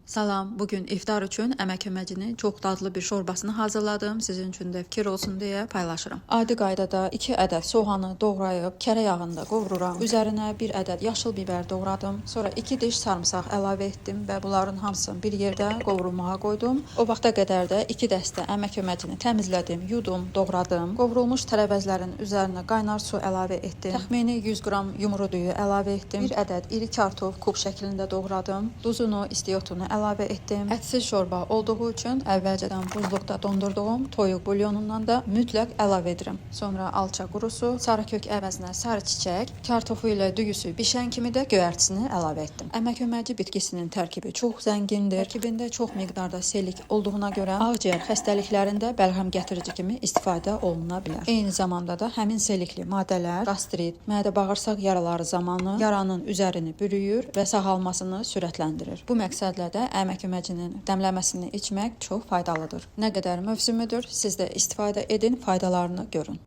Salam, bugün iftar üçün əmək köməcinin çox dadlı bir şorbasını hazırladım. Sizin üçün də fikir olsun deyə paylaşıram. Adi qaydada 2 ədəd soğanı doğrayıb kərə yağında qovururam. Üzərinə 1 ədəd yaşıl biber doğradım. Sonra 2 diş sarımsaq əlavə etdim və bunların hamısını bir yerdə qovrulmağa qoydum. O vaxta qədər də 2 dəstə əmək köməcini təmizlədim, yudum, doğradım. Qovrulmuş tərəvəzlərin üzərinə qaynar su əlavə etdim. Təxmini 100 qram yumru düyü əlavə etdim. 1 ədəd iri kartof kub şəklində doğradım. Duzunu, istiotunu əlavə etdim. Ətsiz şorba olduğu üçün əvvəlcədən buzluqda dondurduğum toyuq bulyonundan da mütləq əlavə edirəm. Sonra alça qurusu, sarı kök əvəzinə sarı çiçək, kartofu ilə düyüsü bişən kimi də göyərtisini əlavə etdim. Əmək köməci bitkisinin tərkibi çox zəngindir. Tərkibində çox miqdarda selik olduğuna görə ağciyər xəstəliklərində bəlğəm gətirici kimi istifadə oluna bilər. Eyni zamanda da həmin selikli maddələr qastrit, mədə-bağırsaq yaraları zamanı yaranın üzərini bürüyür və sağalmasını sürətləndirir. Bu məqsədlə də əmək köməcinin dəmləməsini içmək çox faydalıdır. Nə qədər mövsümüdür, siz də istifadə edin, faydalarını görün.